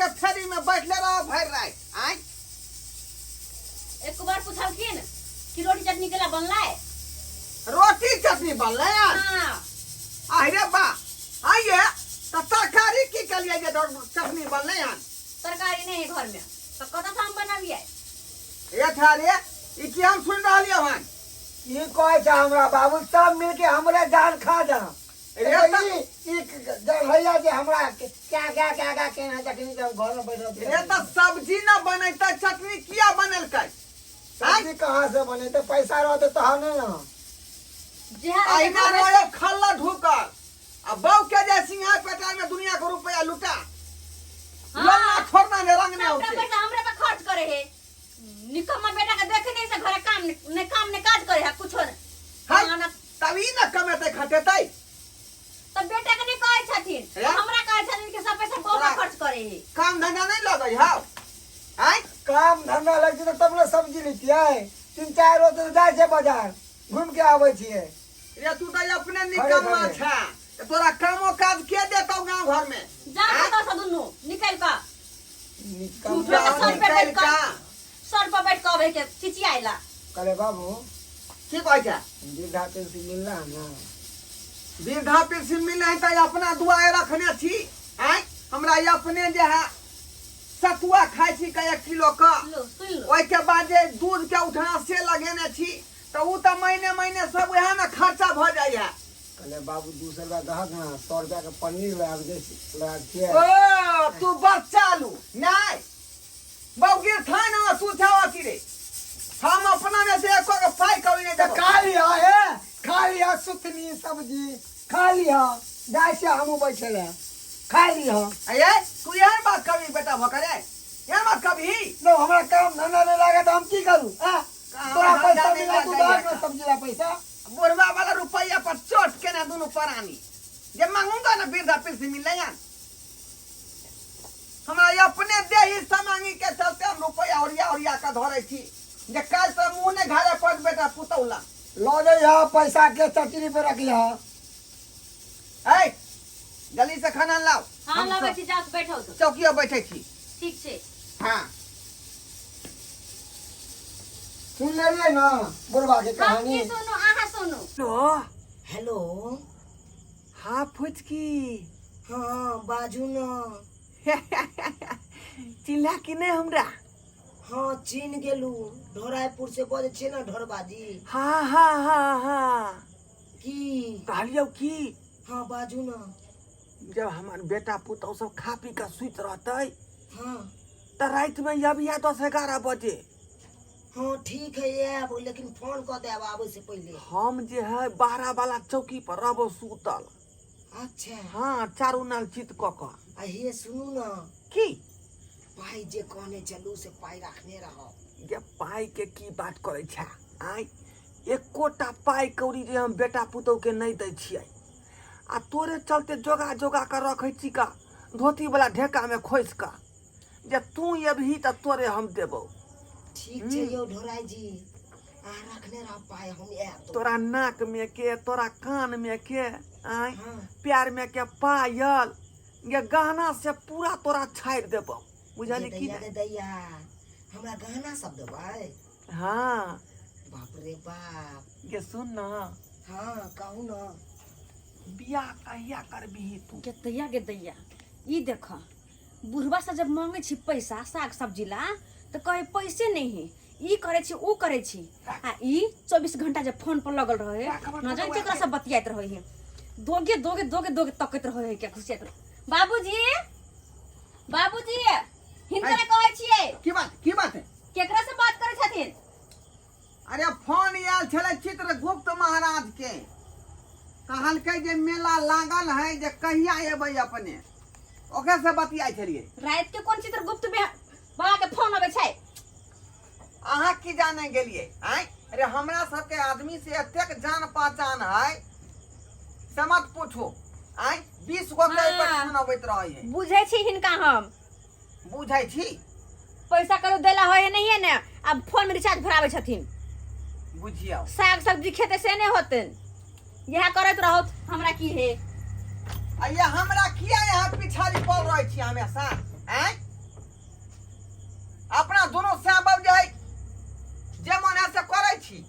के फेरी में बैठले रहो भरि राति आय। एक बार पूछलखिन कि रोटी चटनी केला बनलै? रोटी चटनी बनलै यार? हाँ। अरे बा आइए तऽ तरकारी की केलियै जे चटनी बनलै हन? तरकारी नहीं है घर में तो कतऽ से हम बनबियै? ए थारे ई की हम सुनि रहलियै हन? की कहै छै हमरा बाबू, सब मिलके हमरे जान खा जा। रे ई ई जरहैया जे हमरा क्या क्या क्या क्या केना चटनी के हम घर में बैठल छी। रे तऽ सब्जी न बनेतै चटनी किया बनेलकै? सब्जी कहाँ से बनेतै, पैसा रहतै तहने ने। जेहा अहिना रहे खल्ला ढुकल आ बहू के जे सिंघार पेटार में दुनिया के रुपया लुटा लन्ना छोड़ना ने रंग ने सबटा होते। पैसा हमरे पे खर्च करे है। निकम्मा बेटा के देखे नहीं से घरे काम ने काम ने काज करे है कुछो ने। हाय। हाँ, ना। तब ई न कमेतै खटेतै। तब बेटा के नहीं कहै छथिन, रे? हमरा कहै छथिन कि सब पैसा बहू पे तोरा- खर्च करे है। काम धंधा नहीं लगै हौ? आँय? काम धंधा लगतै तऽ तब ने सब्जी लेतियै। 3-4 रोज तऽ जाइ छै बाजार घूमि के आबै छियै। रे तू तऽ अपने निकम्मा घरे। छा, तऽ तोरा कामो काज के देतौ गाँव घर में? जा आँय? कतऽ से दुनू निकलि कऽ निकम्मा। झूठो के सर पे बैठ निकलि कऽ कऽ। सर पर बैठ कऽ अबै के चिचियाइला। कहले बाबू की कहै छै? वृद्धा पेंशन मिलला है ना? वृद्धा पेंशन मिलले है तऽ अपना दुआरे रखने छी। आँय हमरा ई अपने जे है सतुआ खाइ छी के 1 किलो के, लो सुन लो। ओहिके बाद जे दूध के उठना से लगेने छी तऽ ओ तऽ महीने महीने सब उएह में खर्चा भऽ जाइ है। कहले बाबू 200 रुपया दहक ना, 100 रुपया के पनीर लए आबि जाइ लए छियै। ओ तू बड़ चालू नहीं बौगिर था ना तू था अथी रे, हम अपना में से एको के पाई कभी नहीं तऽ देबो। खा लिह हे, खा लिह सुथनी सब्जी खा लिह, जाइ छियै हमहूँ बैठे लए, खा लिह। अये तू एहन बात कभी बेटा भऽ करे, एहन बात कभी? लो हमरा काम धंधा नहीं लागत हम की करू? आ? काम तोरा धंधा पैसा नहीं मिला तू लागैया। दहक ना सब्जी ला पैसा। बुढ़वा वाला रुपया पर चोट के ना दोनों परानी जब मांगूंगा ना वृद्धा पेंशन मिलेगा। हमरा ई अपने देही समांगी के चलते हम रुपया ओरिया ओरिया के धरे छी जे काल्हि से मुँह नहीं घरे पर बेटा पुतौला। लऽ जइह पैसा के चटनी पे रखिह। ऐ जल्दी से खाना लाओ। हाँ, हम लाबै सब छी, जाउ बैठो तो। चौकिया बैठे छी। ठीक छै। हाँ। सुन लेलियै ना बुढ़वा के हम कहानी? की सुनू, अहाँ सुनू। हेलो। हेलो। हाँ फुचकी। हाँ बाजू ना। चिल्ला कि नहीं हमरा? हाँ चिन्ह गेलू, ढोरायपुर से बजै छियै ना ढोरबाजी? हाँ हाँ हाँ हाँ। की? कहलियौ की? हाँ बाजू ना। जब हमार बेटा पुतहु सब खा पी के सुति रहतै हाँ। तऽ राति में अबिया 10-11 बजे। हाँ ठीक है आयब, लेकिन फोन कऽ देब आबै से पहिले। हम जे है 12 वाला चौकी पर रहबो सुतल। अच्छा। हाँ चारू नाल चित कऽ कऽ। आ हे सुनू ना। की? पाइ जे कहने छलू से पाइ रखने रहब। जे पाइ के की बात करै छै? आँय एकोटा पाइ कौड़ी जे हम बेटा पुतहु के नहि दै छियै, आ तोरे चलते जोगा जोगा कऽ रखै छी का धोती वाला ढेका में खोसि कऽ, जे तू एबही तऽ तोरे हम देबौ। ठीक छै यौ ढोराई जी, अहाँ रखने रहब पाइ, हम आयब। तोरा नाक में के, तोरा कान में के, आँय हाँ। प्यार में के पायल ये गहना से पूरा तोरा छाड़ि देबौ, बुझली की? दैया गे दैया, हमरा गहना सब देबै? हाँ। बाप रे बाप। गे सुन ना। हाँ कहू ना। बियाह कहिया करबही तू? गे दैया गे दैया, ई देख बुढ़वा से जब मांगे छी पैसा साग सब्जी ला तो कहे पैसे नहीं है, ई करे छी ऊ करे छी, आ ई 24 घंटा जब फोन पर लगल रहे न जान केकरा से बतियाइत रहे है, दोगे दोगे दोगे दोगे तकैत रहे है, क्या खुशियात रहे। बाबूजी बाबूजी हिनकरे कहै छियै। की बात, की बात है? केकरा से बात करै छथिन? अरे फोन आयल छलै चित्रगुप्त महाराज के, कहलकै जे मेला लागल है, जे कहिया एबै अपने, ओकरे से बतियाइ छलियै। राति के कोन चित्रगुप्त बाबा के फोन अबै छै? अहाँ की जाने गेलियै? आँय अरे हमरा सबके आदमी से एतेक जान पहचान है से मत पूछू। आँय 20 गो के एहि पर हाँ। फोन अबैत रहै है। बुझै छी हिनका हम। बुझै छी? पैसा करू देला होय नहीं है ने, अब फोन में रिचार्ज भराबै छथिन। बुझियौ। साग सब्जी खेते से नहीं होतन, इएह करैत रहत। हमरा की है? आ ये हमरा किया यहाँ पिछाड़ी पड़ रहै छी हमेशा? आँय अपना दुनू सैं बाप जे है जे मन है से करै छी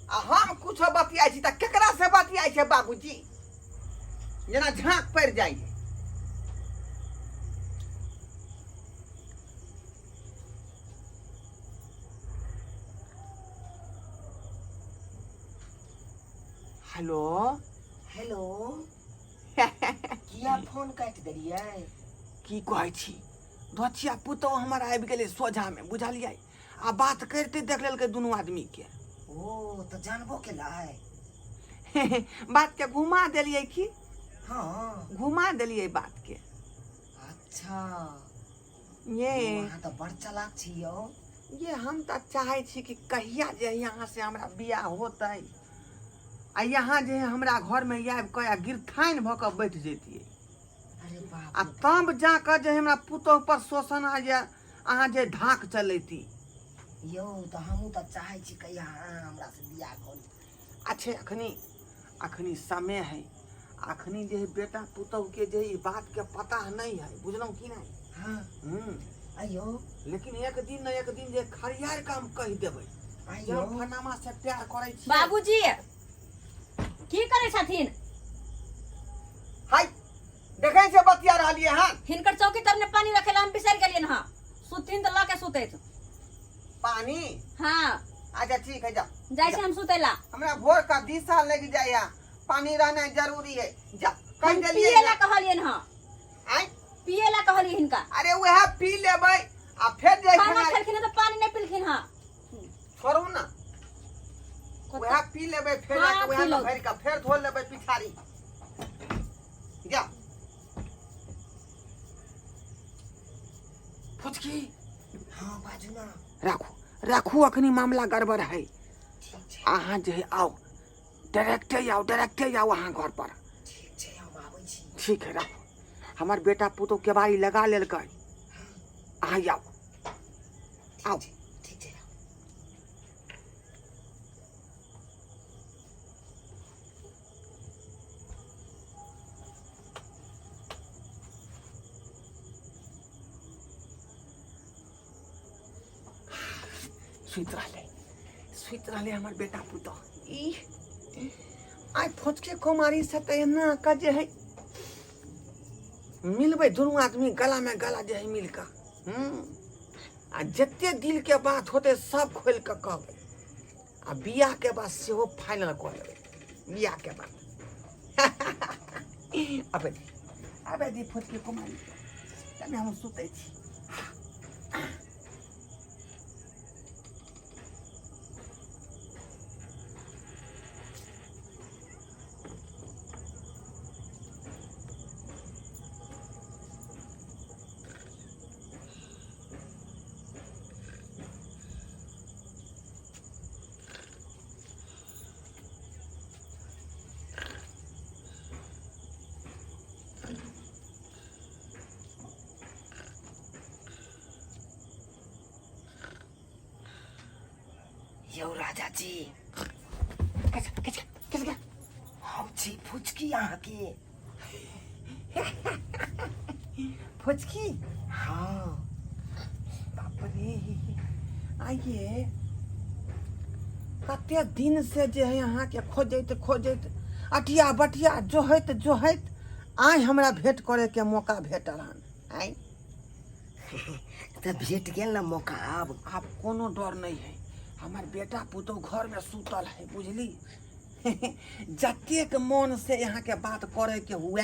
आ हम कुछो बतियाइ छी तऽ केकरा से बतियाइ छै बाबूजी जेना झाँक पड़ि जाइ हेलो। हेलो, किया फोन काटि देलियै? की कहै छी, धोचिया पुतहु हमर आबि गेलै सोझामे, बुझलियै? आ बात करिते देख लेलकै दुनू आदमीके। ओ तऽ जानबो केलै? बातके घुमा देलियै की। हँ, घुमा देलियै बातके। अच्छा। ये यौ, अहाँ तऽ बड़ चालाक छी यौ। ये हम तऽ चाहै छी कि कहिया जे यहाँ से हमरा बियाह होतै आ यहाँ जे हमरा घरमे आबि कऽ आ गिरथाइन भऽ कऽ बैठ जैतियै। अरे बाप आ रे। तब जा कऽ जे हमरा पुतोह पर शोषण आ जे अहाँ जे धाक चलैती। यौ, तऽ हमहूँ तऽ चाहै छी कहिया अहाँ हमरा से बियाह करू। अच्छे, अखनी अखनी समय है, अखनी जे है बेटा पुतोह के जे ई बात के पता नहीं है, बुझलहुँ कि नहीं? हाँ। आइयो। लेकिन एक दिन न एक दिन जे खरियार काम कहि देबै जे आइयो। हम फनामा से प्यार करै छी। बाबूजी की करै छथिन? हाय, देखै छै बतिया रहलियै हन। हिनकर चौकी तर ने पानी रखे ला हम बिसरि गेलियनि हँ, सुतथिन तऽ लऽ के सुतैत। पानी? हाँ। अच्छा ठीक है, जा। जाइ छी हम सुतै ला। हमरा भोर का दिशा लग जाइया, पानी रहना जरूरी है, जा कहि हम देलियै। पिए ला कहलियनि हँ। आँय? पिए ला कहलियै हिनका। अरे वएह पी लेबै आ फेर जे खाना खाना खेलखिन हँ तऽ पानी नहि पिलखिन हँ। छोड़ू ना, वएह पी लेबै फेर। हाँ, जाके वएह पी लो। भरि कऽ फेर धो लेबै पिछाड़ी, जा। फुचकी। हाँ, बाजू ना। राखू राखू, अखनी मामला गड़बड़ है। ठीक छै। अहाँ जे है आउ, डायरेक्टे आउ, डायरेक्टे आउ अहाँ घर पर। ठीक छै, हम आबै छी। ठीक है, राखू। हमर बेटा पुतोह केबाड़ी लगा लेलकै, अहाँ आउ आउ। ठीक छै। सुति रहलै, सुति रहलै हमर बेटा पुतोह। ई आइ फोचके कुमारी से तऽ एना कऽ जे है मिलबै दुनू आदमी गला में गला जे है मिल कऽ आ जते दिल के बात होतै सब खोलि कऽ कहबै आ बियाह के बाद सेहो फाइनल कऽ लेबै बियाह के बाद। अबे दी, अबे दी फोचके कुमारी, तने हम सुतै छी। यौ राजा जी। कैसे कैसे कैसे क्या? हम छी फुचकी अहाँके। फुचकी? हाँ। बाप रे, आइए कते दिन से जे है अहाँके खोजैत खोजैत अटिया बटिया जोहैत जोहैत आइ हमरा भेंट करे के मौका भेटल हन आइ। तऽ भेट गेल ने मौका आब? आब कोनो डर नहीं है, हमर बेटा पुतोह घर में सुतल है, बुझली? जतेक मन से यहाँ के बात करे के हुए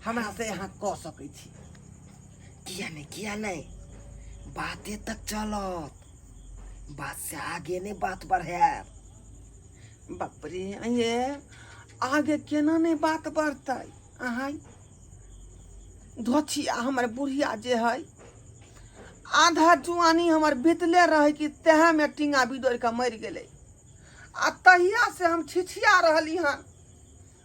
हमरा से यहाँ कह सकै छी। किया नहीं, किया नहीं, बाते तक चलत, बात से आगे नहीं बात बढ़ायब। बाप रे, ये आगे केना नहीं बात बढ़तै? अहाँ धोछिया हमर बुढ़िया जे है आधा जुआनी हमर बीतले रहे कि तेहे में टींगा बिदोरि कऽ मरि गेलै आ तहिया से हम छिछिया रहली हन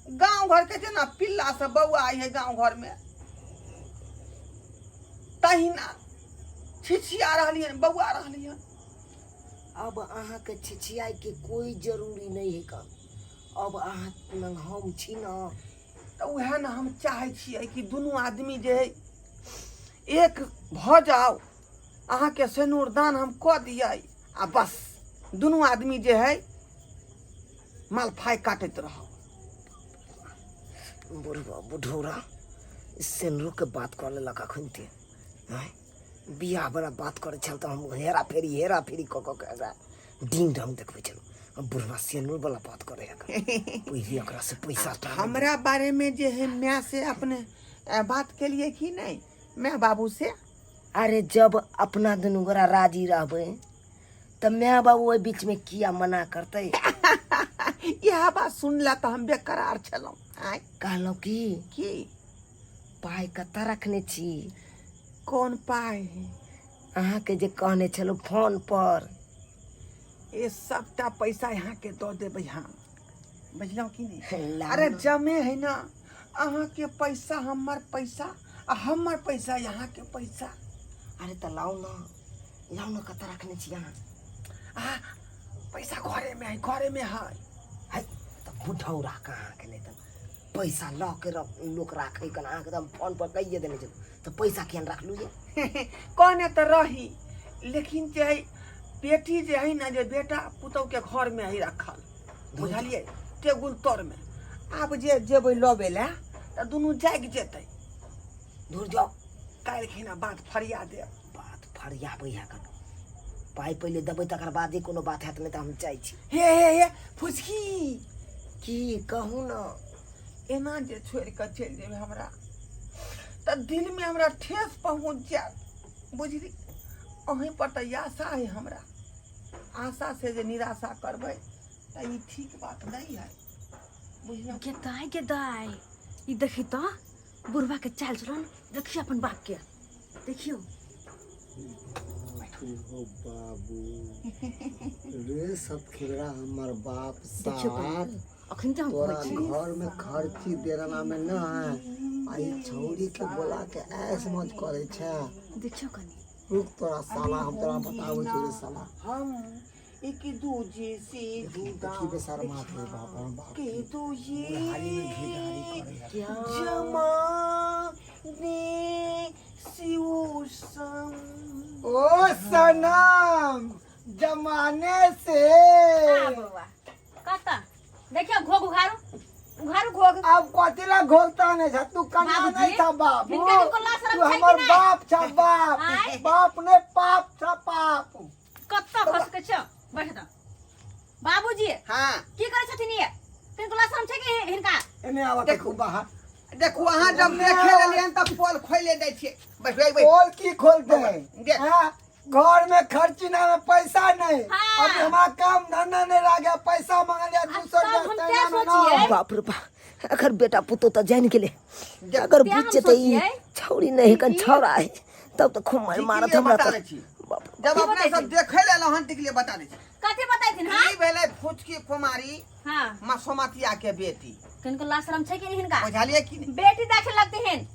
गाँव घर के जेना पिल्ला सब बौआ है गाँव घर में तहिना छिछिया रहली हन, बौआ रहली हन। अब अहाँके छिछियाइ के कोई जरूरी नहीं है का, अब अहाँ लग हम छी ना। तऽ उएह ने हम चाहै छियै कि दुनू आदमी जे है एक भऽ जाओ। अहाँके सेनूर दान हम कऽ दियै आ बस दुनू आदमी जे है मालफाइ काटैत रहब। बुढ़वा बुढ़ौरा सेनरू के बात कऽ लेलक अखन ते। आँय, बियाह वाला बात करै छल तऽ हम हेरा फेरी हेरा फेरी कऽ कऽ के एकरा डिंग ढंग देखबै छलहुँ। आ बुढ़वा सेनूर वाला बात करै है। पहिले एकरा से पैसा टानै। हमरा बारे में जे है माय से अपने बात केलिए कि नहीं माय बाबू से? अरे जब अपना दुनू गोरा राजी रहबै तऽ माय बाबू ओहि बीच में किया मना करतै? इएह बात सुनला तऽ हम बेकरार छलहुँ। आँय, कहलहुँ की की पाइ कतऽ रखने छी? कोन पाइ? अहाँके जे कहने छलहुँ फोन पर। ए सबटा पैसा यहाँ के दऽ देबै हम, बुझलहुँ कि नहि? लाउ अरे ने। जमे है ना अहाँके पैसा हमर पैसा आ हमर पैसा यहाँ के पैसा। अरे तऽ लाउ ने, लाउ ने, कतऽ रखने छी अहाँ? आ पैसा घरे में है, घरे में है। है तऽ बुढ़ौरा कहाँ गेलै? तऽ पैसा लऽ के लोक राखै कन? अहाँके तऽ हम फोन पर कहिए देने छलहुँ, तऽ पैसा किया नहि रखलहुँ ये? कहने तऽ रही, लेकिन जे है बेटी जे है ना, जे बेटा पुतहु के घर में है रखल, बुझलियै, टेबुल तर में। आब जे जेबै लबे लए तऽ दुनू जागि जेतै। दूर जाओ। काल्हि खिना बात फरिया देब। बात फरियाबै है कन? पाइ पहिले देबै तकर बादे कोनो बात हैत, नहि तऽ हम जाइ छी। हे हे हे फुचकी। की कहू ने? एना जे छोड़ि कऽ चलि जेबै हमरा तऽ दिलमे हमरा ठेस पहुँच जायत, बुझली? अहीं पर तऽ आशा है हमरा, आशा से जे निराशा करबै तऽ ई ठीक बात नहि है, बुझलहुँ? गे दाइ, गे दाइ, ई देखी तऽ बुढ़वा के चाल चलन देखियो, अपन बाप के देखियो। हो बाबू रे सतखेड़ा हमर बाप। देखियो सार कनी अखन तऽ हम तोरा कहै छी घर में खर्ची देरना में न है, आ ई छौरी के बोला के ऐश मौज करे छे। देखियो कनी। रुक तोरा साला, हम तोरा बताबै छौ रे साला। हम एक दूजे से जुदा देखी बेशर्मा रे बाप, हमर बाप के दूजे बुढ़ारी में घेघारी करे है। जमाने सिउसम। ओ सनम जमाने से। आ बौआ कतऽ देखियो, घोघ उघारू, उघारू घोघ। अब कथी ला घोलता नहीं छा तू? कन्या बाबूजी, नहीं था बाप। हिनका किनको लाज शरम तू छै कि हमर नहि? बाप छा बाप। आँय? बाप ने पाप छा पाप। कतऽ खसकै छौ? बैठ तऽ बाबूजी। हाँ। की करै छथिन ये? किनको लाज शरम छै कि हिनका? एने आवा। देखू। देखू बाहर। देखू, अहाँ जब देखे लेलियन तऽ पोल खोले दै छियै। बैठ बैठ बैठ। पोल की खोलते हैं? देख। हाँ? घर में खर्ची ना में पैसा नहीं। हाँ। अभी हमारा काम धंधा नहीं रह गया, पैसा मांग लिया 200 तब रुपया हम तेना क्या में ना। सोचिए? बाप रे बाप, अगर बेटा पुतो तऽ जानि गेलै, अगर तें हम बुझ जेतै ई सोचियै। छौरी नहि कन छौरा है, तब तऽ खूब मारि मारत ठीक हमरा। बता तऽ दै छी। बाप रे। जब की अपना बतै सब छी? देखे लेलहुँ हन तिकले बता दै छी। कथी बतैथिन? हाँ, ई भेलै फुचकी कुमारी। हाँ, मसोमतिया के बेटी। किनको लाज शरम छै कि नहि हिनका? बुझलियै कि नहि? बेटी दाखिल लगते हन।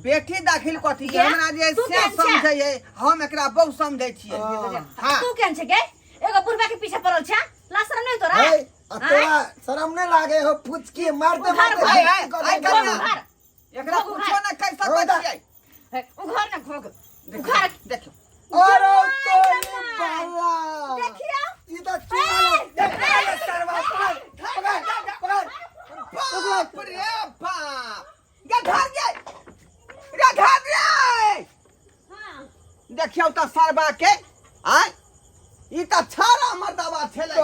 बेटी दाखिल कथी? गे, हमरा जे तू से केहन छै? समझै है, हम एकरा बहुत समझै छियै। हाँ। तू केहन छै गे? एगो बुढ़वा के पीछे पड़ल छै, लाज शरम नहीं तोरा? हे, आ तोरा शरम नहीं लागे हो फुचकी मारते उघार मारते भाई, बेइज्जती कर आइ, देलकै। कन्या। उघार। एकरा घोघ कुछो न कहि सकै रोदा। छियै। हे, उघार ना घोघ उघार। देखियौ। अरे तोरी जमाई। बाला। देखियो। ई तऽ चूड़ा देख, देख, सरवा, पकड़ पकड़ पकड़। बाप रे बाप, गे धर गे रे, धर रे। हाँ। देखियौ तऽ सरबा के, आय ई तऽ छाड़ा मर्दाबा छलै।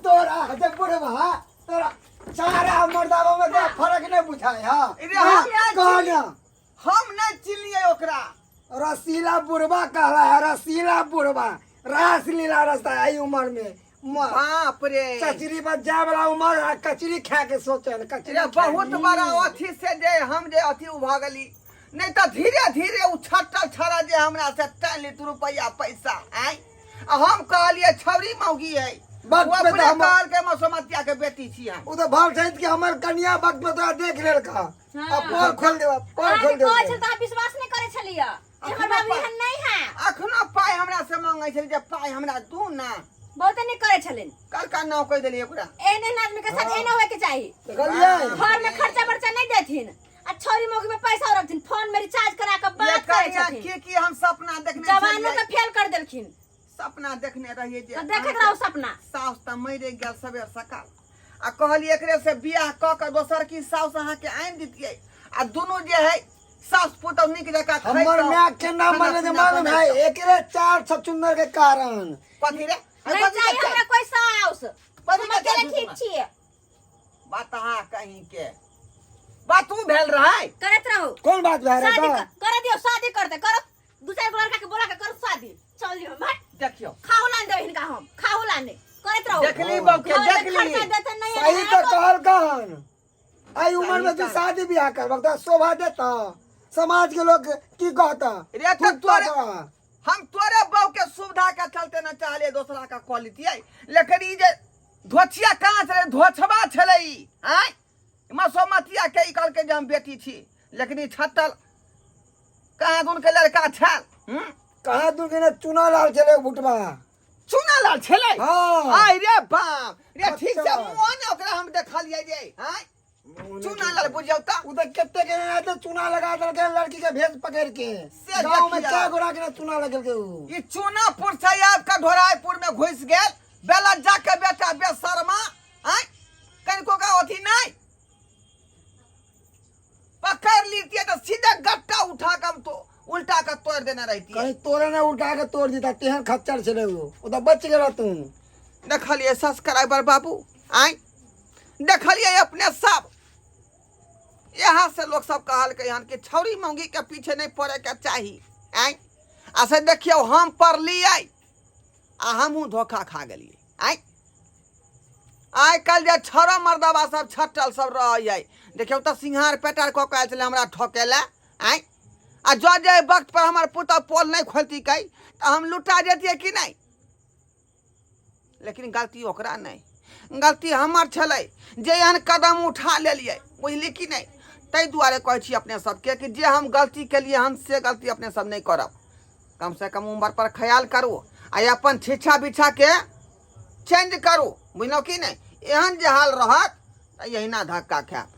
तोरा जे बुढ़वा तोरा चारा मर्दावा में तो फर्क नहीं बुझाए। हाँ। रे हम कह ना। हम नहि चिन्हलियै ओकरा। रसीला बुढ़वा कहला है, रसीला बुढ़वा रास लीला रस्ता है उम्र में बाप रे। चचरी पर जाए वाला उम्र आ कचरी खा के सोचे न, कचरी रे खा बहुत के। बड़ा अथी से जे हम जे अथी भऽ गेली, नहि तऽ धीरे धीरे ओ छट्टल छड़ा जे हमरा से टानि लेत रुपैआ पैसा। आँय, आ हम कहलियै छौरी मौगी है। वक्त ओ पे तऽ अपने कहलकै मसोमतिया के बेटी छी हम। ओ तऽ भाव छै कि हमर कनिया वक्त पे तोरा देख लेलका। हाँ। आ पोल खोल देबा, पोल अहाँके खोल कहै छल देबा। तऽ अहाँ विश्वास नहि करै छलियै जे हमर अखनो बाबू एहन नहि है। अखनो पाइ हमरा से मांगै छलै जे पाइ हमरा दू ना। बहुते नीक करै छलिन। कलका नाव कहि देलियै ओकरा। एहन एहन आदमी के साथ एना होय के चाही। देखलियै? घर में खर्चा बर्चा नहीं देथिन। आ छौरी मौगी में पैसा रखथिन फोन में रिचार्ज करा के बात करे ये छथिन की की हम सपना देखने जवानों छलियै। के फेल कर देलखिन सपना देखने रहियै जे तो देखैत रहू सपना साउस तऽ मरि गेल सबेर सकाल आ कहलियै एकरे से बियाह कऽ कऽ दोसर की साउस अहाँके आनि दितियै आ दुनू जे है साउस पुतहु नीक जकाँ हमर खैतहुँ, माय के नाम खाना मरले जे पीना मालूम है बनैतहुँ। एकरे चार छचुंदर के कारण कथी रे नहीं चाहिए हमरा कोई साउस कथी हम के अकेले चाही ठीक छियै बात अहाँ कहीं के बात ऊ भेल रहै करैत रहू कौन बात भए शादी रहा कर दियो शादी कर दे करो दू चार गो लड़का के बोला के करो शादी चल लियो हट देखियो खाहु लान देबै हिनका हम खाहु लान करैत रहू देखली बहू के घर में देखली खर्चा देते नहीं है, सही तो तो कहल कहन आई उम्र में तू सही शादी ब्याह करबक तो शोभा देता समाज के लोग की कहता रे तो थूकता तोरे तोरा। हम तोरे बहू के सुविधा के चलते न चाहले दोसरा का कऽ लितियै लेकिन ई जे धोछिया कहाँ छलै धोछबा छलै ई आँय मसोमतिया के ई कहलकै जे हम बेटी छी लेकिन ई छटल कहाँ दुन के लड़का छल हूँ कहाँ दूर के चुना लाल छले भुटबा चुना लाल छलै हाँ। आय रे बाप रे ठीक से अच्छा। मुँह ने ओकरा हम देखलियै रे आँय चुना लाल बुझियौ तऽ उ तऽ कते के आए तऽ चूना लगा देलकै लड़की के भेष पकड़ के से गांव में देखियौ। चार गोरा के चूना लगेलकै उ ई चूनापुर से आबि कऽ ढोरायपुर में घुसि गेल बेलज्जा के बेटा बेशर्मा आँय कनिको का अथी नहि पकड़ लीतियै तऽ सीधे गट्टा उठा कऽ हम तो उल्टा कऽ तोड़ि देने रहितियै कहीं तोरे ने उल्टा के तोड़ देता तेहन खच्चर छलै उ ओ तऽ बच गेल तू देखलियै सब्सक्राइबर बाबू आँय देखलियै अपने सब यहाँ से लोग सब कहलकै हन कि छौरी मौगी के पीछे नहीं पड़े के चाही आँय आ से देखियौ हम पढ़लियै आ हमहूँ धोखा खा गेलियै आँय आइ काल्हि जे छौड़ा मर्दबा सब छटल सब रहै देखियौ तऽ सिंघार पेटार कऽ कऽ आयल छलै हमरा ठकै लए आँय आ जँ जे वक्त पर हमर पुतहु पोल नहि खोलतिकै तऽ हम लुटा जैतियै कि नहि लेकिन गलती ओकरा नहि गलती हमर छलै जे एहन कदम उठा लेलियै बुझलियै कि नहि ताहि दुआरे कहै छी अपने सबके कि जे हम गलती केलियै हन से गलती अपने सब नहि करब कमसँ कम उम्र पर ख्याल करू आ अपन छिछा बिछाके चेंज करू बुझलहुँ कि नहि एहन जे हाल रहत तऽ एहिना धक्का खायब।